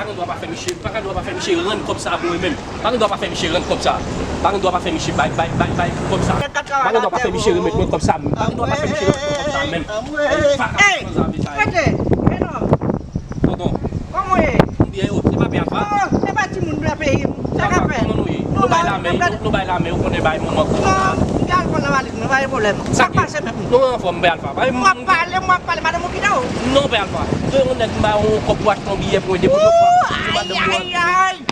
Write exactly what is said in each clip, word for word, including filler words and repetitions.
Pa gen dwa pa fè misye, pa gen dwa pa fè misye rann kòb sa pou mwen menm. Pa gen dwa pa fè misye rann kòb sa. Pa gen dwa pa fè misye bay, bay, bay, bay pou kòb sa. Pa gen dwa pa fè misye remèt mwen kòb sa menm. Pa gen dwa pa fè misye rann mwen kòb sa menm. Hey, hey, hey, non. Tonton. Kòman w ye? M byen, yo, se pa Pè Alfa? Oh, se pa timoun nan peyi m. Sa k ap fèt? Kòman nou ye? Nou bay lame, nou, nou bay lame, ou konnen bay manman kòb la. Non, m gen alkòl nan valiz mwen, pa gen pwoblèm. Sa k pase menm? Nou anfòm, Pè Alfa. M ap pale, m ap pale, madanm ou kite w. Non, Pè Alfa. De yon nèg m ba yon kòb pou achte yon biyè pou mwen depoze yon fwa.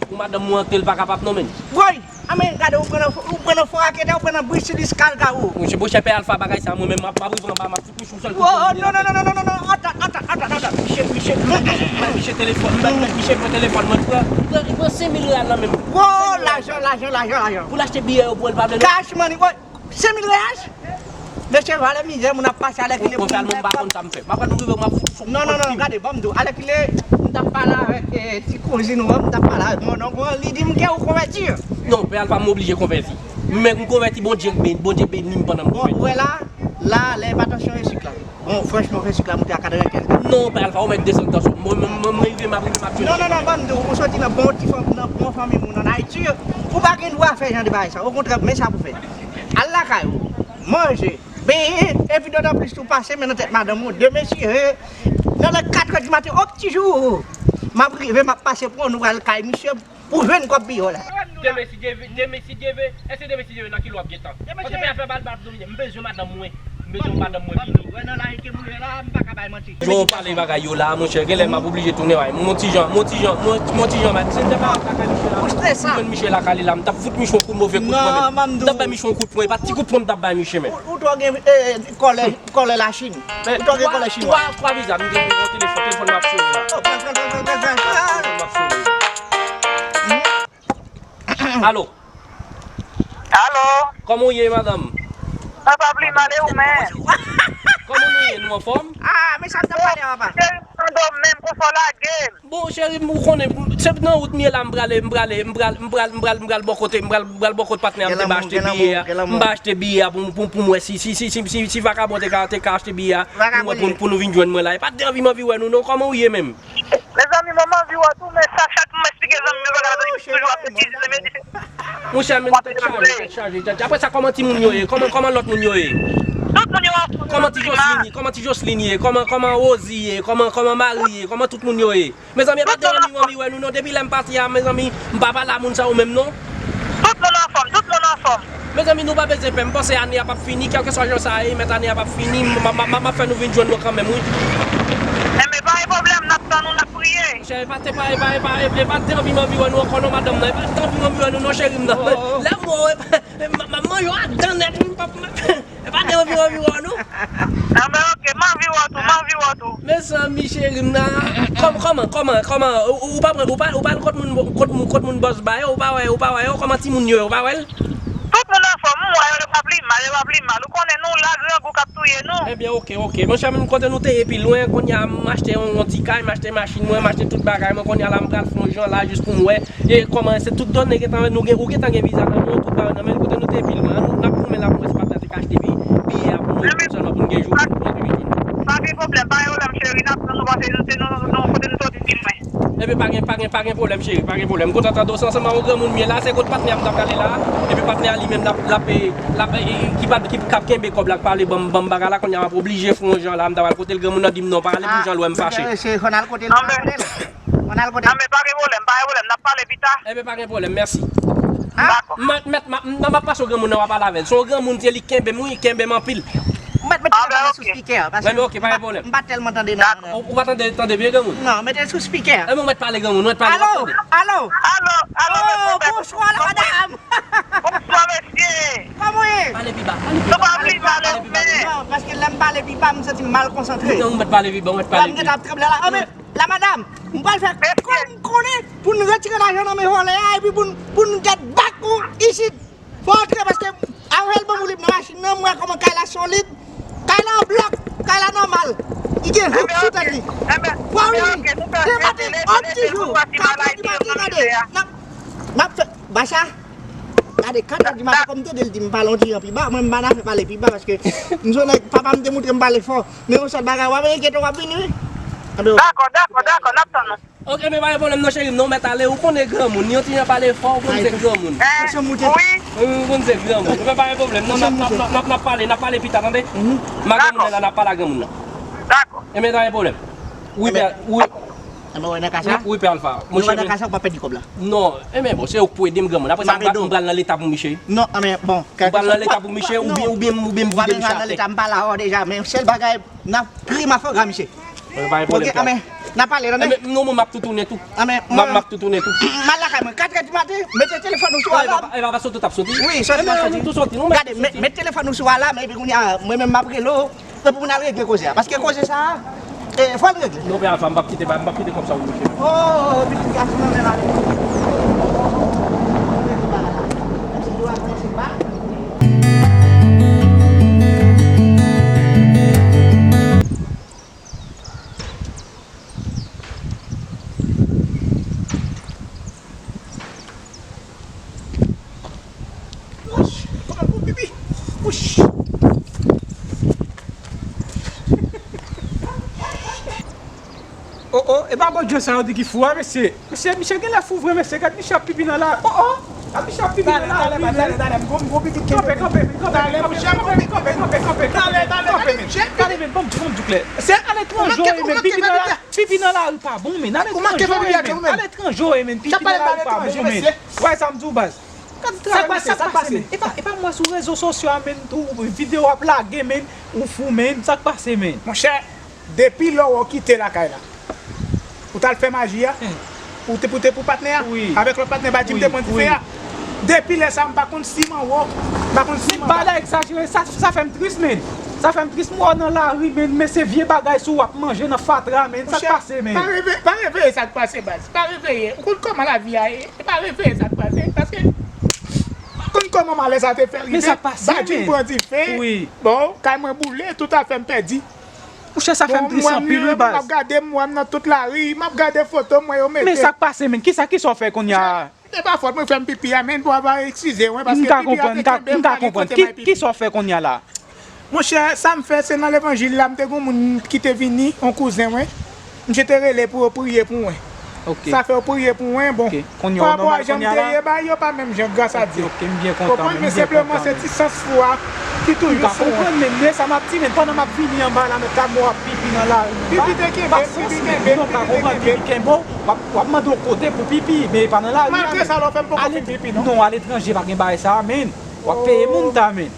Pou madanm mwen antre, l pa kapab non, men. Woy! Anben, gade, ou pran nan, ou pran nan fò raketè, ou pran nan brisilis kalkawou. Monchè, monchè, Pè Alfa, bagay sa, mwen menm, m ap, m ap rive anba, m ap fout misye yon sèl kout. Oh, non, non, non, non, non, non, non, atann, atann, atann, atann. Misye, misye, misye, misye telefòn, misye pran telefòn mwen, pran, pran, pran senk mil reyal nan men m. Oh, lajan, lajan, lajan, lajan. Pou l achte biyè yo pou l pa vle non. Cash money, woy. Senk mil reyal? Mesye, valè mizè, moun ap pase alèkile pou moun. Mwen, m pa konn sa m fè. M ap gade rive, m ap fout. Non, non, non, gade, ban m di w. Alèkile, m t ap pale avèk, eh, ti kouzin ou an, m t ap pale avèk mon onk ou an, li di m ke ou konvèti. Non, Pè Alfa, m oblije konvèti. Men m konvèti, Bondye beni, Bondye beni m pandan m konvèti. Bon, ou wè la, la, lè epatansyon e sik la. Bon, franchman, fè sik la moute a katrevenkenz. Non, Pè Alfa, ou mèt desann tansyon. Mwen, mwen, mwen, mwen rive, m ap rive, m ap tcheke. Non, non, non, ban m di w, ou soti nan bon ti fanmi, nan bon fanmi moun ann Ayiti. Ou pa gen dwa fè jan de bagay sa. Okontrè, men sa pou fè. Al lakay ou, manje, benyen, epi dotan plis tou pase men nan tèt madanm ou, demen si, eh, nan lè katrè di maten, o pti jou, m ap rive, m ap pase pran nou pral kay misye pou jwenn kòb biyè w la. Demen si Dye ve, demen si Dye ve, èske demen si Dye ve nan kilo w ap gentan? Paske Pè Alfa bal bal domine, m bezwen madanm mwen, m bezwen madanm mwen vini. Wè nan la ki m rive la, m pa ka bay manti. Jan w pale bagay yo la, monchè, genlè m ap oblije tounen bay. Mon ti jan, mon ti jan, mon, mon ti jan, men si m te pa lakay Michel la, m jwenn Michel lakay li la, m t ap fout Michel yon kout move kout pwen, men. M t ap bay Michel yon kout pwen, e pa ti kout pwen m t ap bay Michel, men. Ou, ou twò gen, eh, kòlè, kòlè Lachin. Ou twò gen kòlè chinwa. Twa, twa viza, m gen yon telefòn, telefòn m ap sone la. Oh, pran, pran, pran, pran, pran, pran. Telefòn m ap sone. Alo. Alo. Kòman w ye, madanm? Sa pa pli mal, e ou menm? Kòman nou ye? Nou anfòm? Ah, men sa m t ap pale a, papa. Cheri, m tande w menm, konsa w lage m. Bon, cheri m, ou konnen, se nan wout m ye la, m prale, m prale, m pral, m pral, m pral, m pral, m pral bò kote, m pral, m pral bò kot patnè a, m te ba achte biyè a, m ba achte biyè a pou, pou, pou m wè si, si, si, si, si, si vakabon te ka, te ka achte biyè a, pou, pou, pou nou vin jwenn mwen la. E pa t de anvi m anvi wè nou, non, kòman w ye menm? Mezanmi, mwen m anvi wè w tou, men sa chak m esplike zanmi m yo bagay la, zanmi m toujou ap betize, zanmi m di. Monchè, men nou tèt chaje, tèt chaje, tèt chaje. Apre sa, kòman timoun yo ye? Kòman, kòman lòt moun yo ye? Tout moun yo anfòm. Kòman ti Joseline ye? Kòman ti Joseline ye? Kòman, kòman Rosie ye? Kòman, kòman Marie ye? Kòman tout moun yo ye? Mezanmi, e pa te anvi m anvi wè nou, non. Depi lè m pati a, mezanmi, m pa pale a moun sa yo menm, non. Tout moun anfòm, tout moun anfòm. Mezanmi, nou pa bezwen pè. M panse ane a p ap fini, kèlkeswa jan sa ye, mèt ane a p ap fini, m, m, m, m ap fè nou vin jwenn mwen kanmenm, wi. Enben, pa gen pwoblèm, n ap tann ou, n ap priye. Monchè, e pa te, pa, e pa, e pa, e pa te anvi m anvi wè nou ankò, non, madanm nan. E pa te anvi m anvi wè nou, non, cheri m nan. Lè m wè w, e pa, m, m, m ap manje w adan nèt, wi, m p ap, m ap, e pa te anvi m anvi wè w, non. Anben, oke, m anvi wè w tou, m anvi wè w tou. Mezanmi, cheri m nan. Kòm-, kòman, kòman, kòman, ou, ou pa pran, ou pa, ou pa al kot moun, kot moun, kot moun bòs ba yo, ou pa wè, ou pa wè yo, kòman timoun yo ye, ou pa wè l? Tout moun anfòm, m wè yo, yo p ap li mal, yo p ap li mal. Ou konnen nou la, grangou k ap touye nou. Ebyen, oke, oke. Monchè, menm kote nou te ye pi lwen, kounye a m achte yon, yon ti kay, m achte machin mwen, m achte tout bagay mwen, kounye a la m pral fè yon jan la jis pou m wè. E kòman se tout done gentan, nou gen, ou gentan gen viza nan men w, tout bagay nan men l, kote nou te ye pi lwen. An nou, n ap goumen la pou mwen, se pa t la te ka achte bi-, biyè a pou nou, sèlman pou n gen jou pou nou vin jwenn nou. Pa gen pwoblèm, pa gen pwoblèm, cheri, n ap tann nou, paske nou se nou, nou, kote nou soti pi lwen. Ebyen, pa gen, pa gen, pa gen pwoblèm, cheri, pa gen pwoblèm. M kontan tande w, se ansanm ak yon granmoun m ye la, se kot patnè a m t ap gade la. Epi patnè a li menm, l ap, l ap, e, l ap, e, e, ki pa, ki, k ap kenbe kòb la, k pale ban m, ban m bagay la, kounye a m ap oblije fè yon jan la, m ta pral kote l, granmoun nan di m non, pa ale pou jan lwen m fache. Anben, cheri, fò n al kote l, fò n al kote l. Anben, pa gen pwoblèm, pa gen pwoblèm, n ap pale pita. Ebyen, pa gen pwoblèm, mèsi. Dakò. M ap, mèt, m ap, m ap pase yon granmoun nan, w ap pale avè l. Se yon granmoun, se li k kenbe m, wi, kenbe m anpil. Mèt mete bagay sou spikè, paske m pa tèlman tande nan. Ou, ou pa tande, tande byen, granmoun? Non, mete l sou spikè. Ebyen, ou mèt pale, granmoun, ou mèt pale, w ap tande. Alo, alo. Alo, alo, mesye. Oh, bonswa, la madam. Bonswa, mesye. Kòman w ye? Pale pi ba, pale pi ba. Nou pa vle pale, men. Non, paske lè m pale pi ba, m santi m mal konsantre. Non, ou mèt pale pi ba, ou mèt pale pi ba. La, m gentan ap tranble la. Anben, la madam, m pral fè kòm m konnen pou n retire lajan nan men vòlè a, epi pou n, pou n get back ou isit. Fò w antre paske avè l ban m ou li nan machin nan, m wè kòman kay la solid. Kay la an blòk, kay la nòmal. Li gen hook sou tèt li. Fò w vini. Se maten, yon ti jou, katrè di maten, gade. N ap, n ap fè, Bacha, gade, katrè di maten, kòm m tande l di m pale yon ti jan pi ba, mwen m pa nan fè pale pi ba, paske m se yon nèg, papa m te montre m pale fò. Men yon sèl bagay, w ap enkyete, w ap vini, wi. Dakò, dakò, dakò, n ap tann ou. Ok, men pa gen pwoblèm non, cheri m, non, mèt ale, ou konnen granmoun, yon ti jan pale fò, ou konn se granmoun. Wi. Ou konn se granmoun. Men pa gen pwoblèm, non, n ap, n ap, n ap, n ap pale, n ap pale pita, tande? Ma granmoun nan la, n ap pale a granmoun nan. Dakò. E men pa gen pwoblèm. Wi, pè, wi. Wi, pè Alpha. Monchè, men nan ka sa, ou pa pèdi kòb la. Non, e men bon, se ou k pou ede m, granmoun. Apre sa, m pral nan leta pou misye. Non, men bon. M pral nan leta pou misye, oubyen, oubyen, oubyen m vide misye atè. M pa la deja, men sèl bagay, n ap gri mafanga misye. Mwen pa gen pwoblèm. Ok, amen. N a pale, tande. Enben, non, mwen, m ap tou tounen tou. Amen. M ap, m ap tou tounen tou. M al lakay mwen, katrè di maten, mete telefòn ou sou alam. E pa, e pa soti, w t ap soti. Wi, soti, m ap soti. Gade, met, met telefòn ou sou alam, epi kounye a, mwen menm m ap rele w, epi pou n al regle koze a. Paske koze sa a, e, fò l regle. Non, pè Alpha, m p ap kite, m p ap kite kòb sa pou misye. Oh, pitit gason nan men ale. Menm si dlo a kòmanse ba. Wouch! Fò m al pou pipi. Wouch! Oh, oh, e pa Bondye sa yo di ki fou a, mesye. Mesye, misye genlè fou vre, mesye. Gad misye ap pipi nan la. Oh, oh! Gad misye ap pipi nan la. Talè, talè, talè, talè, m gon, m gon pitit kenbe. Kanpe, kanpe, men, kanpe, kanpe, kanpe, kanpe, kanpe, kanpe, kanpe, men. Talè, men, ban m di, ban m di w klè. Se aletranje w ye, men, pipi nan la, pipi nan lari pa bon, men. Aletranje w ye, men. Aletranje w ye, men, pipi nan lari pa bon, men. Wè sa m di w, baz. Gad travay misye, sa k pase, men. E pa, e pa m wè sou rezo sosyo a, men, tou, videyo ap lage, men, ou fou, men, sa k pase, men. Monchè, depi lè w kite lakay la, ou t al fè maji a, ou te, ou te pou patnè a, avèk lòt patnè, pa di m te pran dife a. Depi lè sa a, m pa konn si m anwo, m pa konn si m anba. Men pa la egzajere, sa, sa fè m tris, men. Sa fè m tris, m wè w nan lari, men, men se vye bagay sou w ap manje nan fatra, men. Sa k pase, men? Pa reve, pa reveye sa k pase, baz. Pa reveye. Ou konn kòman lavi a ye. E pa reveye sa k pase, paske ou konn kòman malè sa te fè rive. Men sa k pase, men. Badjim pran dife. Wi. Bon, kay mwen boule, tout afè m pèdi. Monchè, sa fè m tris anpil, wi, baz. M ap gade, m wè m nan tout lari, m ap gade foto mwen yo mete. Men sa k pase, men? Kisa, kisa w fè kounye a? Se pa fòt mwen fè m pipi a, men, papa, eskize mwen, paske pipi a te kenbe m, m pa gen kote m al pipi. Kisa w fè kounye a la? Monchè, sa m fè, se nan levanjil la, m te gon moun ki te vini, yon kouzen mwen. Misye te rele pou yo priye pou mwen. Ok. Sa fè yo priye pou mwen, bon. Ok. Kounye a, pa rapò a jan m te ye, bagay yo pa menm jan, gras a Dye. Ok, ok, m byen kontan, men, m byen kontan, men. Konprann, men senpleman, se ti sans fou a ki toujou sou mwen. M ka konprann, men, men sa m ap di, men, pandan m ap vini anba la, men, gad mwen w ap pipi nan lari. Pipi te kenbe m, pipi kenbe m, pipi te kenbe m. Non, m ka konprann, pipi kenbe w, w ap, w ap mande yon kote pou pipi, men e pa nan lari a, men. Malgre sa, lè w fè m poko fin pipi, non. Non, aletranje, pa gen bagay sa a, men. W ap peye moun ta, men.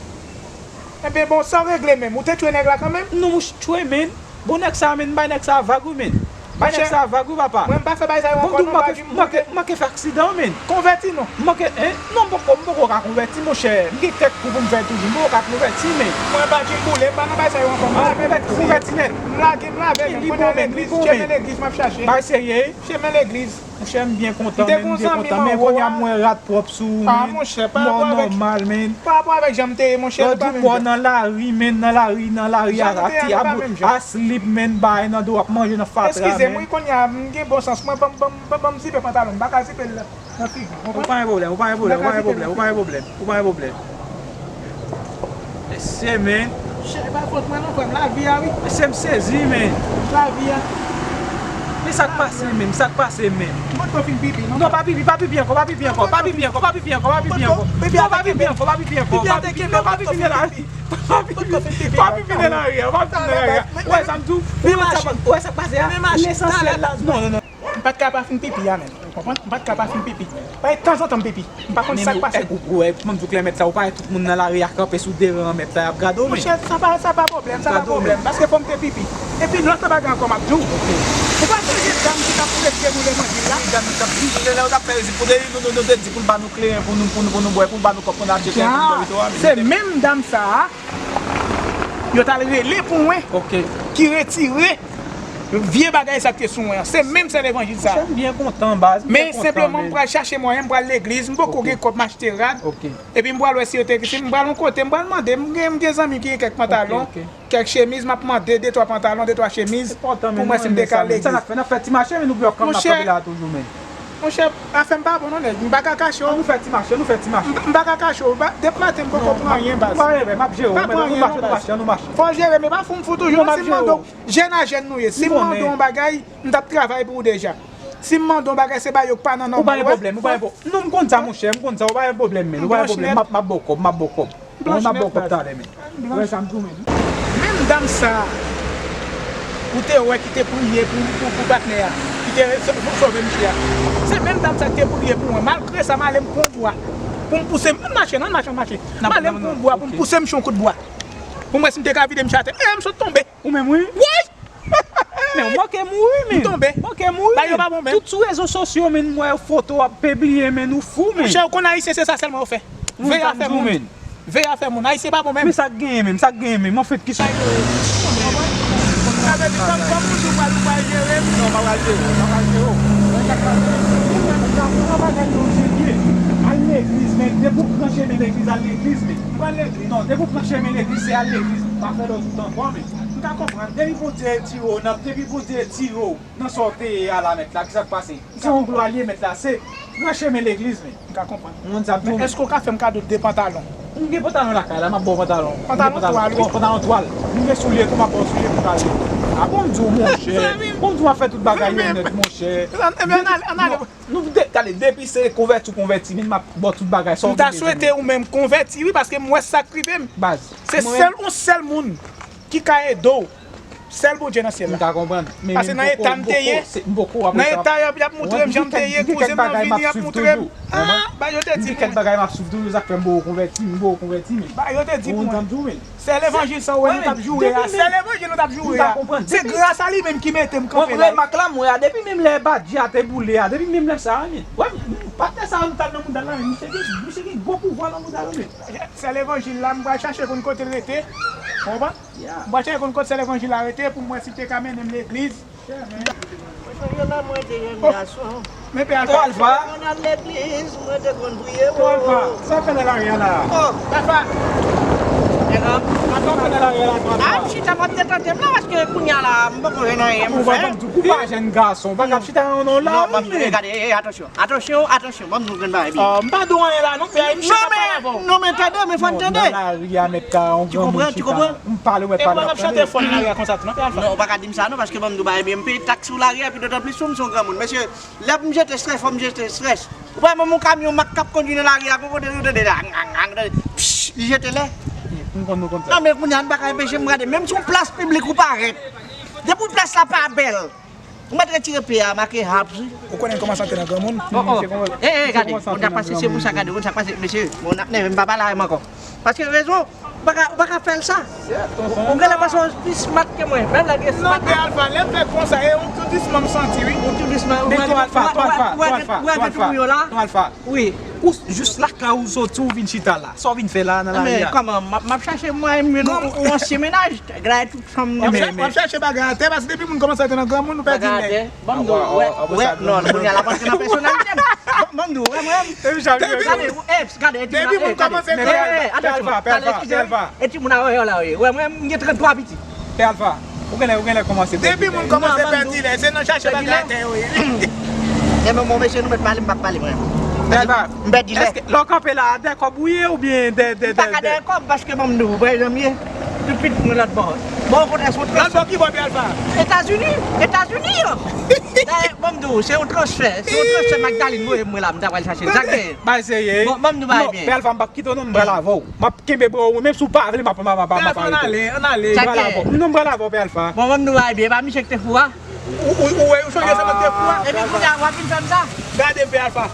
Enben, bon, sa w regle menm? Ou te tchwe nèg la kanmenm? Non, mouch, tchwe, men. Bon, nèg sa, men, bay nèg sa vag, wi, men. Bay nèg sa vag, wi, papa. Mwen, m pa fè bagay sa yo ankò, non, Badjim. Manke, manke fè aksidan, men. Konvèti, non. Manke, en? Non, m poko, m poko ka konvèti, monchè. M gen kèk kou pou m fè toujou. M poko ka konvèti, men. Mwen, Badjim boule, m pa nan bagay sa yo ankò. Mwen, konvèti nèt. M lage, m lave, men, mwen nan legliz, chemen legliz, m ap chache. Bagay serye, wi. Chemen legliz. Monchè, m byen kontan, men, m byen kontan. Men kounye a m wè rad pwòp sou ou, men. Mò nòmal, men. Pa rapò avèk jan m te ye, monchè, nou pa menm jan. Lòt jou mò nan lari, men, nan lari, nan lari, a slip, men, bay nan do, w ap manje nan fatra, men. Eskize m, wi, kounye a, m gen bon sans mwen, ban m, ban m, ban m, ban m zipe pantalon m, m pa ka zipe l nan figi m, konprann? Ou pa gen pwoblèm, ou pa gen pwoblèm, ou pa gen pwoblèm, ou pa gen pwoblèm, ou pa gen pwoblèm. Mesye, men. Chè, e pa fòt mwen non, frè m, lavi a, wi. Mesye, m sezi, men. Lavi a. Men sa k pase, men, sa k pase, men. M potko fin pipi, non. Non, pa pipi, pa pipi ankò, pa pipi ankò, pa pipi ankò, pa pipi ankò, pa pipi ankò. Non, pa pipi ankò, pa pipi ankò, pa pipi ankò, pa pipi nan lari a, pa pipi nan lari a, pa pipi nan lari a. Wè sa m di w? Wè sa k pase a? Lesansyèl la, non, non, non. M pa t ka pa fin pipi a menm. Ou konprann? M pa t ka pa fin pipi. Paske tanzantan m pipi. M pa konn sa k pase. Ou, ou wè, kòman m di w, Clement, sa, ou pa wè tout moun nan lari a kanpe sou deran mèt la, y ap gade w, men. Monchè, sa pa, sa pa pwoblèm, sa pa pwoblèm. Paske fò m te pipi. Epi lòt bagay ankò m ap di w. Ou pa sonje dam ki t ap prese nou levanjil la? Wi, dam ki t ap, lè yo t ap fè vizit pou de, nou, nou, nou te di pou l ba nou kleren, pou nou, pou nou, pou nou bwè, pou l ba nou kòb pou n achte kleren pou nou bwè pito a, men. Se menm dam sa a, yo t al rele pou mwen, ki retire vye bagay sa k te sou mwen an. Se menm sè levanjil sa a. Monchè, m byen kontan, baz. M byen kontan, men. Men senpleman, m pral chache mwayen, m pral legliz, m poko gen kòb m achte rad. Ok. Epi m pral wè si yo te, si m pral yon kote, m pral mande, m gen, m gen zanmi ki gen kèk pantalon, kèk chemiz, m ap mande de twa pantalon, de twa chemiz, pou m wè si m te ka al legliz. Sa n ap fè, n ap fè ti mache, men nou byen kanpe la toujou, men. Monchè, afè m pa bon non, nèg. M pa ka kache w. An nou fè ti mache, an nou fè ti mache. M, m pa ka kache w. Depi maten m poko pran anyen, baz. M pa reve, m ap jere w. Pa pran anyen non, baz. Fò w jere, men pa fout m fou toujou non, si m mande w. Jèn a jèn nou ye. Si m mande w yon bagay, m t ap travay pou ou deja. Si m mande yon bagay, se ba yo k pa nan nòmal, ou pa gen pwoblèm, ou pa gen pwoblèm. Non, m konn sa, monchè, m konn sa, ou pa gen pwoblèm, men, ou pa gen pwoblèm. M ap, m ap ba w kòb, m ap ba w kòb. Mwen m ap ba w kòb talè, men. Ou wè sa m di w, men. Menm dam sa a, ou te wè ki te priye pou, pou, pou patnè a, ki te sove misye a. Se menm dam sa ki te priye pou mwen. Malgre sa, m ale m pran yon bwa pou m pouse, ann mache, non, ann mache, ann mache. M ale m pran yon bwa pou m pouse misye yon kout bwa. Pou m wè si m te ka vide misye atè. E, m sot tonbe. Ou menm, wi. Woy! Men w manke mouri, men. M tonbe. Manke mouri, men. Bagay yo pa bon, men. Tout sou rezo sosyo, men, m wè foto w ap pibliye, men, ou fou, men. Monchè, ou konn Ayisyen, se sa sèlman yo fè. Veye afè moun. Veye afè moun. Ayisyen pa bon, men. Men sa k genyen, men, sa k genyen, men. Anfèt, kisa. Sa vle di, kòm, kòm toujou, pral, ou pral jere m. Non, pa pral jere w, pa pral jere w. Mwen, sa k pral jere m. Ou wè, sa, se yon bagay yo serye. Al legliz, men, depi w pran chemen legliz, al legliz, men. Ou pral legliz. Non, depi w pran chemen legliz, se al legliz. Pa fè lòt tan ankò, men. M ka konprann. Depi Bondye retire w nan, depi Bondye retire w nan sa w te ye a la, mèt la, kisa k pase? Se yon glwa l ye, mèt la, se pran chemen legliz, men. M ka konprann. Ou konn sa m di w, men. Men èske w ka fè m kado de pantalon? M gen pantalon lakay la, m ap ba w pantalon. Pantalon twal, wi. Pantalon twal. M gen soulye tou, m ap ba w soulye pou kado. A bon, m di w, monchè. Bon, m di w, m ap fè tout bagay yo nèt, monchè. Ann ale, ann ale. Nou de-, gade, depi se konvèti ou konvèti, men m ap ba w tout bagay, sa w vle. M ta swete ou menm konvèti, wi, paske m wè sa k rive m. Baz. Se sèl, yon sèl moun ki ka ede w. Sèl Bondye nan syèl la. M ka konprann. Paske nan eta m te ye, nan eta y ap, y ap montre m jan m te ye, kouzen m nan vini, y ap montre m. Ah, ba yo te di pou mwen. Gen kèk bagay m ap swiv toujou, sa k fè m poko konvèti, m poko konvèti, men. Ba yo te di pou mwen. Se levanjil sa w wè nou t ap joure a. Se levanjil nou t ap joure a. Se gras a li menm ki mete m kanpe la. Mwen, mwen, mak la, mwen, a, depi menm lè Badji a te boule a, depi menm lè sa a, men. Wè, patnè sa a, nou t al nan mouda l la, men, misye gen, misye gen gwo pouvwa nan mouda l, men. Se levanjil la, m pral chache konn kote l rete. Ou konprann? M pral chache konn kote se levanjil la rete pou m wè si l te ka mennen m legliz. Mwen sonje lè mwen te jèn gason. Men Pè Alfa. Mwen te konn al legliz, mwen te konn priye. Pè Alfa, sa w fè nan lari a la? Oh, Pè Alfa. Atò, w fè nan lari a la, Pè Alfa. Ah, m chita, m ap detante m la, paske kounye a la, m poko jwenn anyen pou fè. Ou pa janm di w pa jèn gason, ou pa ka ap chita nan yon lari, men. Gade, eh, eh, atansyon. Atansyon, atansyon, ban m di w grenn bagay byen. Ah, m pa di w anyen la, non, men misye pa pale avè w. Non, men tande, men fò n tande. Nan lari a, mèt la, yon granmoun chita. M pale, w mèt pale, m ap tande. E mwen m ap chante fò nan lari a konsa tou, non, Pè Alfa? Non, ou pa ka di m sa, non, paske ban m di w bagay byen, m peye taks sou lari a, epi dotan plis ou, m se yon granmoun. Mesye, lè pou m jete estrès, fò m jete estrès. Ou pa wè menm yon kamyon mak k ap kondui nan lari a, gon kote ou tande la, ang, ang, ang, tande, pch, li jete lè. M konn nou konn sa. Non, men kounye a, n pa ka enpeche m gade, menm si yon plas piblik ou parèt, depi plas la pa bèl, ou mèt retire pye a, make haps, wi. Ou konnen l kòmanse antre nan granmoun. Oh, oh. Eh, eh, gade, moun t ap pase, se pou sa, gade, moun sa k pase, mesye, bon, n ap nève, m pa pale avè m ankò. Paske rezon, ou pa ka, ou pa ka fè l sa. Ou genlè panse w pi smart ke mwen, menm lè gen smart. Non, Pè Alfa, lè m fè konsa, e yon ti dousman m santi, wi. Yon ti dousman, ou wè, ou wè, ou wè, ou wè, ou wè, ou wè, Ton Alfa. Wi. Ou jis lakay ou soti, ou vin chita la. Sa w vin fè la nan lari a? Men kòman, m ap, m ap chache mwayen m jwenn yon, yon ansyen mennaj. Gade tout fanm nan. W ap cha-, w ap chache bagay atè, paske depi moun kòmanse antre nan granmoun, nou pèdi lè. Bagay atè. Ban m di w, wè, wè, non, kounye a l ap antre nan pèsonalite m. Ban, ban m di w, wè, mwen. Gade, gade, eti moun nan, eti moun nan, wi. Wè, mwen, m gen tranntwa pitit. Pè Alfa, ou genlè, ou genlè kòmanse pèdi lè. Depi moun kòmanse pèdi lè, se nan chache bagay atè yo ye. Ebyen, bon, mesye, nou mèt pale, m p ap pale, mwen. Pè Alfa, m pèdi lè. Èske lè w kanpe la, dèyè kòb ou ye oubyen dèyè, dèyè, dèyè? M pa ka dèyè kòb, paske ban m di w, premye, tout pitit mwen lòt bò. Bon, okontrè, se yon transfè. Lòt bò ki bò, Pè Alfa? Etazini, Etazini, yo. Dayè, ban m di w, se yon transfè, se yon transfè Magdalin voye mwen la, m ta pral chache l. Sa k genyen? Bay serye. Bon, ban m di w bagay byen. Non, Pè Alfa, m p ap kite w non, m pral avè w. M ap kenbe bra w, menm si w pa vle, m ap, m ap, m ap, m ap avè w. Pè Alfa, ann ale, ann ale. M pral avè w. Non, m pral avè w, Pè Alfa. Bon, ban m di w bagay byen, e pa misye ki te fou a? Ou, ou, ou wè, ou sonje se mwen ki te fou a? Epi kounye a, w ap vin fè m sa? Gade, Pè Alfa.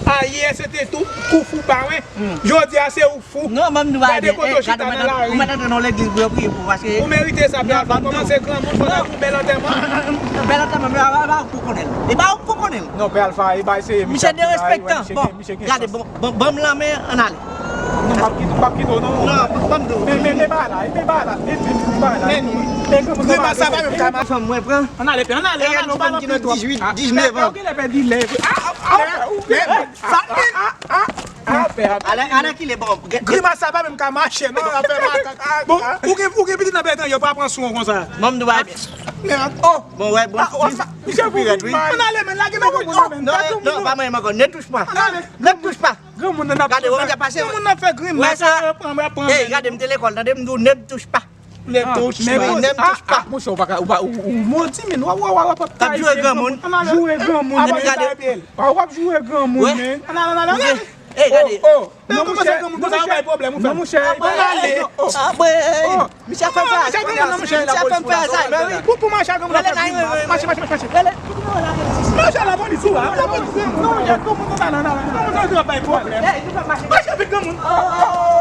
Ayè, se te tou kou fou pa mwen. Jodi a, se ou fou. Non, ban m di w bagay byen. Gade kote w chita nan lari. Ou mèt antre nan legliz pou yo priye pou ou, paske. Ou merite sa, Pè Alfa. Kòmanse granmoun, fò n ap yon bèl antèman. Bèl antèman, men e pa ou k pou konnen l. E pa ou k pou konnen l. Non, Pè Alfa, e bay serye. Misye derespektan. Bon, gade, bon, bon, ban m lanmen, ann ale. Non, m p ap kite, m p ap kite w, non. Non, ban m di w. Men, men, men bagay la, men bagay la, men, men bagay la. Men, men granmoun nan pa. Grimas sa pa menm ka mache. Fanm mwen pran. Ann ale, Pè, ann ale, ann ale, nou pa nan prizon. Dizuit, diznèf an. Ou genlè pèdi lè. Ah, ah, ah, ah, ah. Ale, ale, kile, bon. Grimas sa pa menm ka mache, non, afè makak. Bon, ou gen, ou gen pitit nan pètan, yo pa pran sou w konsa. Ban m di w bagay byen. Mèd. Oh. Bon, wè, bon. Misye pou pi rèd, wi. Ann ale, men, lage men, non, non, pa manyen m ankò. Ne touche pas. Ann ale. Ne touche pas. Granmoun nan ap, gade, wè, misye ap pase. Granmoun nan fè grimas, wè sa. Pran, pran, pran. Ey, gade, m te lekòl, tande, m di w, ne touche pas. Lè touch, men, men, men, touch pa. Monchè, ou pa ka, ou pa, ou, ou modi, men, w ap, w ap, w ap, w ap, w ap joure granmoun. Joure granmoun, men. Gade. W ap joure granmoun, men. Ann ale, ann ale, ann ale. Ey, gade. Oh, oh. Non, monchè, non, monchè, non, monchè. Ann ale. Misye ap fè m fè azay. Misye ap fè m fè azay. Pou, pou mache ak granmoun ap fè vin. Mache, mache, mache, mache. Mache, lapolis ou la. Lapolis ou la. Granmoun ap bay pwoblèm. Mache avèk granmoun.